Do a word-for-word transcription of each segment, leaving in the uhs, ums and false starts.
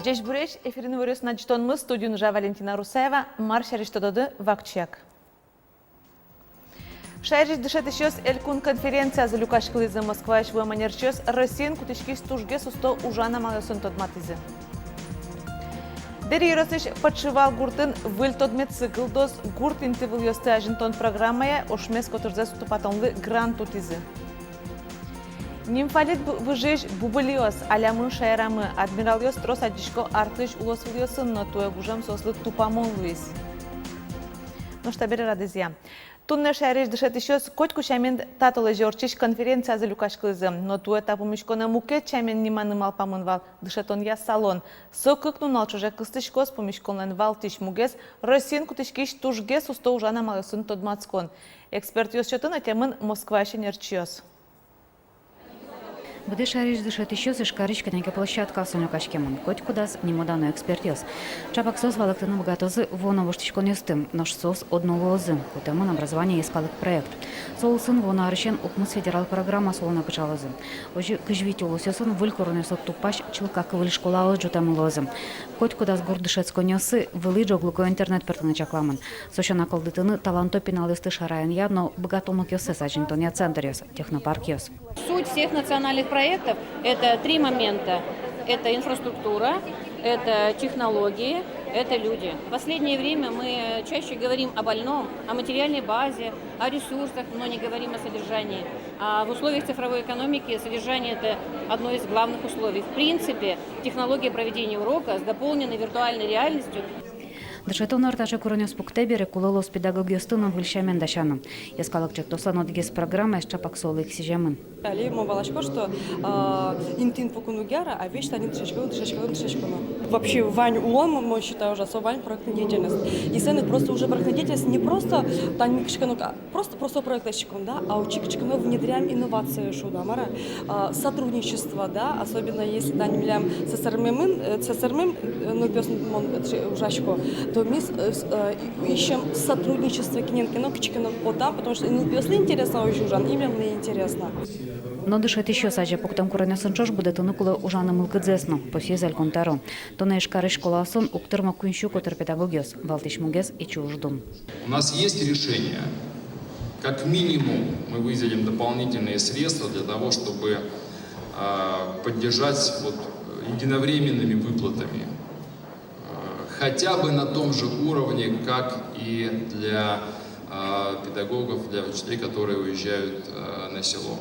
Ӟечбуресь! Эфирын «Иворъёс» но ӝытонмы, студиын ужа Валентина Русаева. Мар сярысь тододы вакчияк. Шаерысь дышетӥсьёс элькун конференциязы люкаськылӥзы. Москваысь вуэм ӧнерчиос Россиын кутӥськись тужгес усто ужан амалъёсын тодматӥзы. Дэри ёросысь Подшивал гуртын выль тодметсы кылдоз. Гурт интывылъёсты азинтон программая ошмес котырзэс тупатонлы грант утӥзы. Нимфалид бу-, выжыысь бубылиос алямын шаерамы. Адмиралъёс трос адӟисько артлӥсь улосвылъёсын, но туэ гужем соослы тупамон луиз. Нош табере радызъя. Туннэ шаерысь дышетӥсьёс котьку сямен та толэзе ортчись конференциязы люкаськылӥзы. Но туэ та пумиськонэ мукет сямен ниманы малпамын вал — дышетонъя салон. Со кык нунал ӵоже кыстӥськоз. Пумиськонлэн валтӥсь мугез — Россиын кутӥськись тужгес усто ужан амалъёсын тодматскон. Экспертъёс чотын ӧтемын Москваысь ӧнерчиос. Быдэс шаерысь дышетӥсьёс Ижкарысь кӧня ке площадкаосын люкаськемын. Котькудаз нимо-дано экспертъёс. Ӵапак соос валэктыны быгатозы вуоно воштӥськонъёсты, нош соос одно луозы. Кутэмын «Образование» йӧскалык проект. Со улсын вуоно арысен укмыс федерал программаос улонэ кыӵалозы. Озьы кызь вить улосъёсын выль куронъёслы тупась чылкак выль школаос ӝутэмын луозы. Котькудаз гурт дышетсконниосы вылӥ ӝоглыко интернет пыртыны чакламын. Со сяна кылдытыны таланто пиналъёсты шараянъя но быгатонлыкъёссэс азинтонъя центръёс, технопаркъёс. Суть всех национальных проектов — это три момента. Это инфраструктура, это технологии, это люди. В последнее время мы чаще говорим о больном, о материальной базе, о ресурсах, но не говорим о содержании. А в условиях цифровой экономики содержание — это одно из главных условий. В принципе, технология проведения урока с дополненной виртуальной реальностью. Дышетон ар таӵе куронъёс пуктэ бере, кулэ луоз педагогъёсты но выль сямен дасяны. Йӧскалык ӵектослэн одӥгез программаез ӵапак солы ик сӥземын. Али мон валасько, что, а, интыын пукыны уг яра, а весь тани дышетскыны, дышетскыны, дышетскыны. Вообще вань улон, мон считаю, уже со вань проектной деятельность. И соин ик просто уже проектной деятельность не просто тани кыӵе ке но, а, просто, просто проект лэсьтӥськом, да, а отчы кыӵе ке но внедряем инновации, шуод-а, мар-а, а, сотрудничество, да, особенно если тани милям сӧсырмемын, э, сӧсырмем, э, нылпиосын мон, э, ужасько, то ми с-, э, с-, э, и-, ищем сотрудничество кинэн ке но, кыӵе ке но потам, потому что и нылпиослы интересно озьы ужан, и милемлы интересно. Но дышетӥсьёс азе пуктэм куронъёсын ӵош будэтыны кулэ ужаны мылкыдзэс но, пусйиз Элькун Тӧро. Туннэ Ижкарысь школаосын уг тырмо куинь сю котыр педагогъёс, валтӥсь мугез — ичи уждун. У нас есть решение. Как минимум мы выделим дополнительные средства для того, чтобы, а, поддержать вот единовременными выплатами, а, хотя бы на том же уровне, как и для, а, педагогов, для учителей, которые уезжают, а, на село.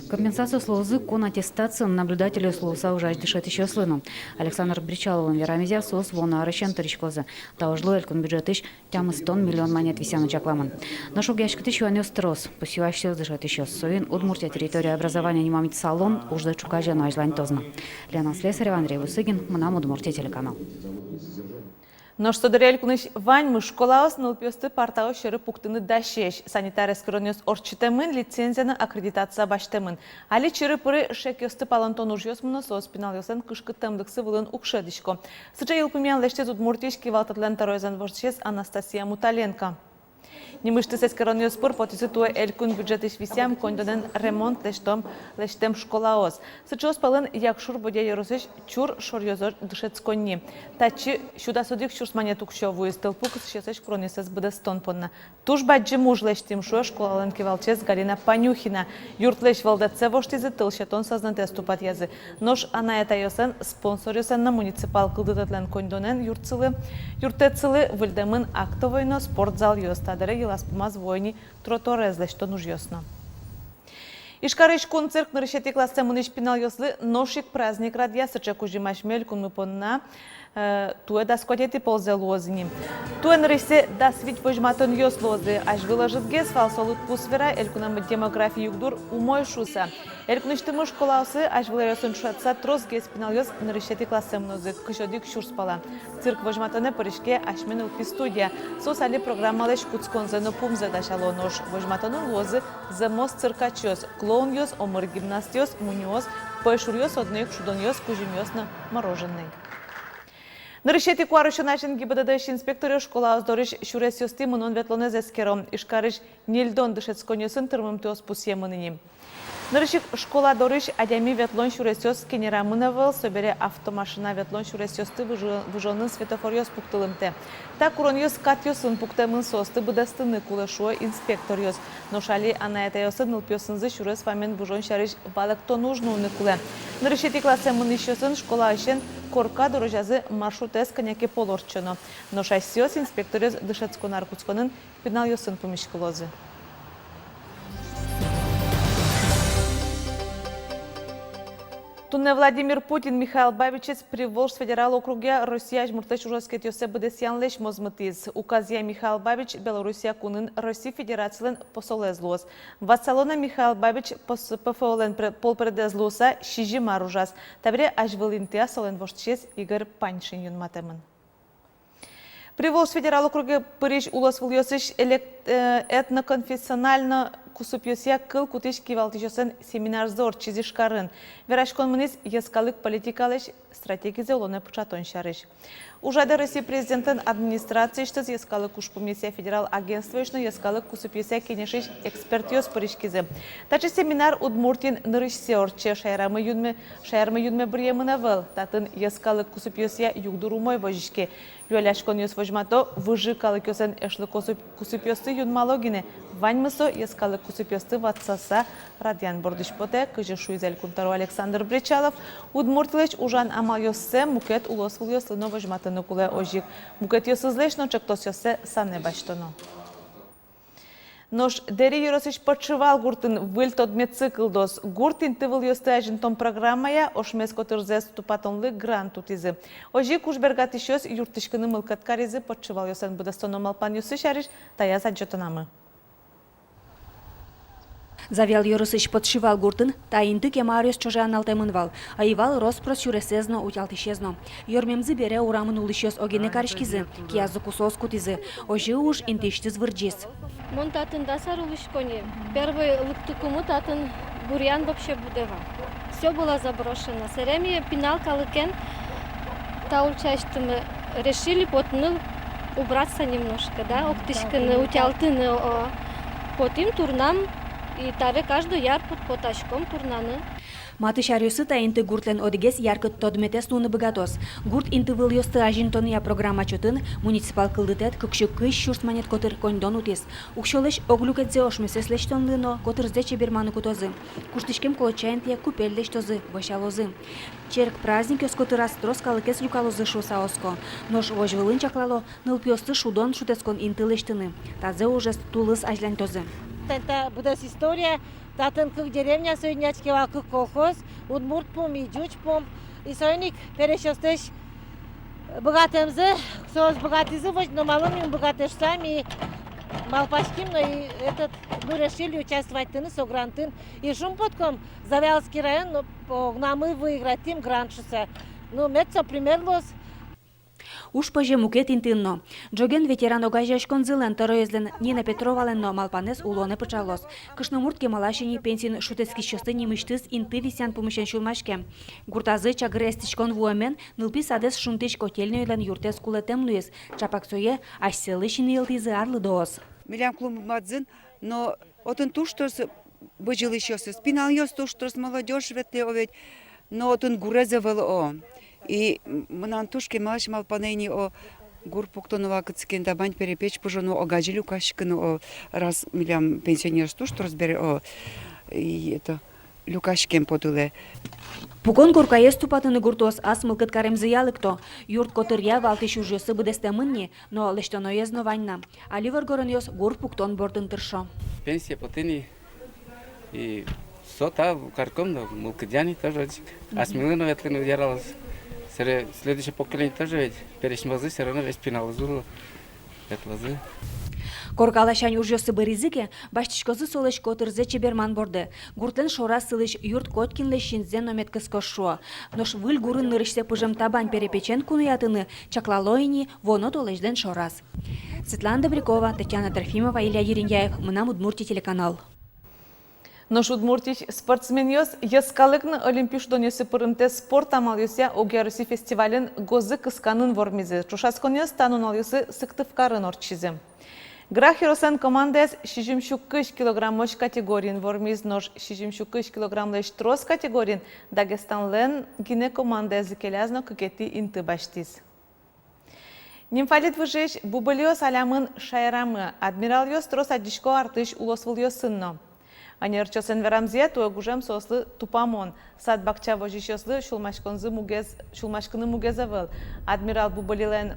Компенсациос луозы кун аттестациын наблюдательёс луыса ужась дышетӥсьёслы но. Александр Бречаловлэн верамезъя, соос вуоно арысен тыриськозы. Та ужлы элькун бюджетысь тямыстон миллион манет висъяны чакламын. Нош огъяськытӥсь юанъёс трос, пусйо асьсэос дышетӥсьёс. Соин «Удмуртия — территория образования» нимамъя салон ужзэ ӵуказе но азьланьтоз на. Лена Слесарева, Андрей Бусыгин, «Мынам Удмуртие» телеканал. Нош со дыре элькунысь ваньмыз школаос нылпиосты партаос сьӧры пуктыны дасесь. Санитар эскеронъёс ортчытэмын, лицензия но аккредитация басьтэмын. Али чыры-пыры шекъёсты палэнтон ужъёс мыно, соос пиналъёслэн кышкыттэмлыксы вылын уг шӧдӥсько. Сыӵе йылпумъян лэсьтӥз Удмуртиысь Кивалтэтлэн тӧроезлэн воштӥсез Анастасия Муталенко. Нимысьтыз эскеронъёс пыр потӥзы туэ элькун бюджетысь висъям коньдонэн ремонт лэсьтом, лэсьтэм школаос. Сыӵеос пӧлын Якшур-Бӧдья ёросысь Чур шоръёзо дышетсконни. Татчы сю дас одӥг сюрс манет уксё вуиз. Тылпу кысӥсьёслэсь куронъёссэс быдэстон понна. Туж бадӟым уж лэсьтӥм, шуэ школалэн кивалтӥсез Галина Панюхина. Юртлэсь вӧлдэтсэ воштӥзы, тылсетон сӧзнэтэз тупатъязы. Нош анай-атайёслэн, спонсоръёслэн но муниципал кылдытэтлэн коньдонэн юртсылы, юрттэтсылы выльдэмын актовой но спортзалъёс. Та дыре йылаз-пумаз вуо ини тротуарез лэсьтон ужъёс но. Ижкарысь кун цирк нырысетӥ классэ мынӥсь пиналъёслы нош ик праздник радъя. Сыӵе кузьым асьме элькунмы понна Э, туэ дас куатетӥ ползэ луоз ини. Туэ нырысьсэ дас вить возьматонъёс луозы. Азьвыл ӧжытгес вал, со лыдпус вера, элькунамы демографи югдур умой шуыса. Элькунысьтымы школаосы азьвыл аръёсын ӵошатыса тросгес пиналъёс нырысетӥ классэ мынозы, кызь одӥг сюрс пала. «Цирк» возьматонэ пыриське асьме нылпи студия. Соос али программалэсь кутсконзэ но пумзэ дасяло, нош возьматонын луозы зэмос циркачъёс: клоунъёс, омыр гимнастъёс, мунёос, пӧйшуръёс, одно ик шудонъёс, кузьымъёс но мороженой. Нырысетӥ куарусён азьын ГИБДД-ысь инспекторъёс школаос дорысь сюресъёстӥ мынон-ветлонэз эскеро. Ижкарысь ньыльдон дышетсконниосын тырмымтэос пусъемын ини. Нырысь ик школа дорысь адями ветлон сюресъёс кенерамын ӧвӧл, собере автомашина ветлон сюресъёсты выжы-, выжонын светофоръёс пуктылымтэ. Та куронъёс катъёсын пуктэмын, соосты быдэстыны кулэ, шуо инспекторъёс. Нош али анай-атайёслы нылпиосынызы сюрес вамен выжон сярысь валэктон уж нуыны кулэ. Нырысетӥ классэ мынӥсьёсын школаысен корка дорозязы маршрутэз кӧня ке пол ортчоно. Нош асьсэос инспекторъёс дышетскон ар кутсконын пиналъёсын пумиськылозы. Туннэ Владимир Путин Михаил Бабичез Приволжск федерал округъя Россия азьмуртлэсь ужаськетъёссэ быдэсъянлэсь мозмытӥз. Указъя Михаил Бабич Белоруссия кунын Россия Федерацилэн посолэз луоз. Ватсалом на, Михаил Бабич пос-, ПФО-лэн пре-, полпредэз луыса сизьым ар ужаз. Табере азьвыл интыяз солэн воштӥсез Игорь Паньшин юнматэмын. Приволжск федерал округе пырись улосвылъёсысь элек-, э, этноконфессионально кусыпъёсъя кыл кутӥсь кивалтӥсьёслэн семинарзы ортчиз Ижкарын. Вераськон мынӥз йӧскалык политикалэсь стратегизэ улонэ пыӵатон сярысь. Ужрадэ Россия Президентлэн администрациысьтыз, йӧскалык ужпумъёсъя федерал агентствоысь но йӧскалык кусыпъёсъя кенешысь экспертъёс пыриськизы. Таӵе семинар Удмуртиын нырысьсэ ортче. Шаерамы юнме, шаермы юнме быръемын ӧвӧл. Татын йӧскалык кусыпъёсъя югдур умой возиське. Юалляськонъёс возьмато, выжы калыкъёслэн эшлыко кусып-, кусыпъёссы юнмало гинэ. Ваньмыз со йӧскалык кусыпъёсты ватсаса радъян бордысь потэ. Кызьы шуиз Элькунтӧро Александр Бречалов, Удмуртилэсь ужан амалъёссэ мукет улосвылъёслы но возьматыны кулэ, озьы ик мукетъёсызлэсь но ӵектосъёссэ санэ басьтоно. Нош Дэри ёросысь Подшивал гуртын выль тодметсы кылдоз. Гурт интывылъёсты азинтон программая ошмес котырзэс тупатонлы грант утӥзы. Озьы ик ужбергатӥсьёс юрттӥськыны мылкыд каризы. Подшивалъёслэн быдэстоно малпанъёссы сярысь таяз адӟытонамы. Завьял ёросысь Подшивал гуртын та инты кема аръёс ӵоже аналтэмын вал. Ӧй вал рос-прос сюресэз но, утялтӥсез но. Ёрмемзы бере урамын улӥсьёс огинэ кариськизы, киязы кусоос кутӥзы. Озьы уж интыысьтыз вырӟиз. Мон татын дас ар улӥсько ни. Первый лыктыкумы татын бурьян вообще будэ вал. Всё было заброшено. Сэре ми пинал калыкен та ульчаысьтымы решили потыны убраться немножко, да, октӥськыны, утялтыны, о. Потӥм турнам, и табере каждый ар пот-, потаськом турнаны. Матысь аръёсы та инты гуртлэн одӥгез яркыт тодметэз луыны быгатоз. Гурт интывылъёсты азинтонъя программа чотын муниципал кылдытэт кык сю кызь сюрс манет котыр коньдон утӥз. Уксёлэсь ог люкетсэ ошмесэз лэсьтонлы но котырзэ чеберманы кутозы. Куштӥськем колодча интые купель лэсьтозы, вӧсялозы. Черк праздникъёс котыраз трос калыкез люкалозы шуыса оско. Нош возь вылын чаклало нылпиосты шудон-шутэтскон инты лэсьтыны. Тазэ ужез тулыс азьланьтозы. Тань та быдэс история, татын кык деревня соединяське вал, кык колхоз, Удмурт пум и Ӟуч пум. И соин ик пересьёслэсь быгатэмзы, соос быгатӥзы возьыны, малы ми ум быгатэ шуса, ми малпаським но и этот, ну, решили участвовать карыны со грантын. И шумпотӥськом, Завьяловский район, ну, огнамы выиграть карим грант шуса. Ну, мед со пример луоз. Уж пӧзе мукет интыын но. Ӝоген ветеран огазеяськонзылэн тӧроезлэн Нина Петровалэн но малпанэз улонэ пыӵалоз. Кышномурт кемалась ини пенсиын шутэтскисьёсты нимысьтыз инты висъян пумысен сюлмаське. Гуртазы чагыр эстӥськон вуэмен нылпи садэз шунтӥсь котельнойлэн юртэз кулэтэм луиз. Чапак сое асьсэлы синйылтӥзы арлыдоос. Милям клубмадзын но отын туж трос бызьылӥсьёсыз, пиналъёс туж трос, молодёжь ветлэ, о ведь, но отын гурез ӧвӧл, о. И м-, мынам туж кемалась малпанэ ини, о, гур пуктоно вакытскын, табань перепеч пыжоно, о, огазьы люкаськыны, о, раз милям пенсионеръёс туж трос бере, о, и это, люкаськем потылэ. Пукон коркаез тупатыны гуртоос ас мылкыд каремзыя лыкто. Юрт котыръя валтӥсь ужъёссы быдэстэмын ни, но лэсьтоноез но вань на. Али воргоронъёс гур пуктон бордын тыршо. Пенсие потӥ ни, и со та карком но мылкыдъя ни тоже озьы ик. Мгм. Асьмелы но ветлыны яралоз. Сэре следующее поколение тоже ведь пересьмозы, всё равно весь пиналзы луо, ветлозы. Корка ласянь ужъёссы быризы ке, басьтӥськозы солэсь котырзэ чеберман борды. Гуртлэн шораз сылӥсь юрт котькинлэсь синзэ но мед кыскоз, шуо. Нош выль гурын нырысьсэ пыжем табань перепечен куноятыны чаклало ини вуоно толэзьлэн шораз. Светлана Добрякова, Татьяна Трофимова, Илья Дерендяев, «Мынам Удмуртие» телеканал. Нош Удмуртиысь спортсменъёс йӧскалык но олимпи шудонъёсы пырымтэ спорт амалъёсъя огъя Россия фестивальын гозы кысканын вормизы. Ӵошатсконъёс та нуналъёсы Сыктывкарын ортчизы. Грах ёрослэн командаез сизьым сю кызь килограммозь категориын вормиз, нош сизьым сю кызь килограммлэсь трос категориын Дагестанлэн гинэ командаез ик келяз но кыкетӥ инты басьтӥз. Нимфалид выжыысь бубылиос алямын шаерамы. Адмиралъёс трос адӟисько артысь улосвылъёсын но. Ӧнерчиослэн верамзыя, туэ гужем соослы тупамон. Сад-бакча возисьёслы сюлмаськонзы мугез, сюлмаськыны мугез ӧвӧл. Адмирал бубылилэн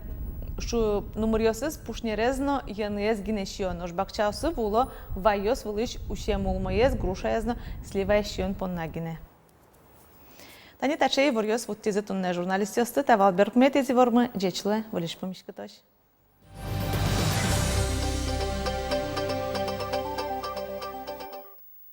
шу-, нумыръёсыз пушнерез но йӧныез гинэ сиё, нош бакчаосы вуыло вайёс вылысь усем улмоез, грушаез но сливаез сиён понна гинэ. Тани таӵе иворъёс вуттӥзы туннэ журналистъёсты. Та вал берпуметӥез ивормы. Ӟеч луэ, выльысь пумиськытозь.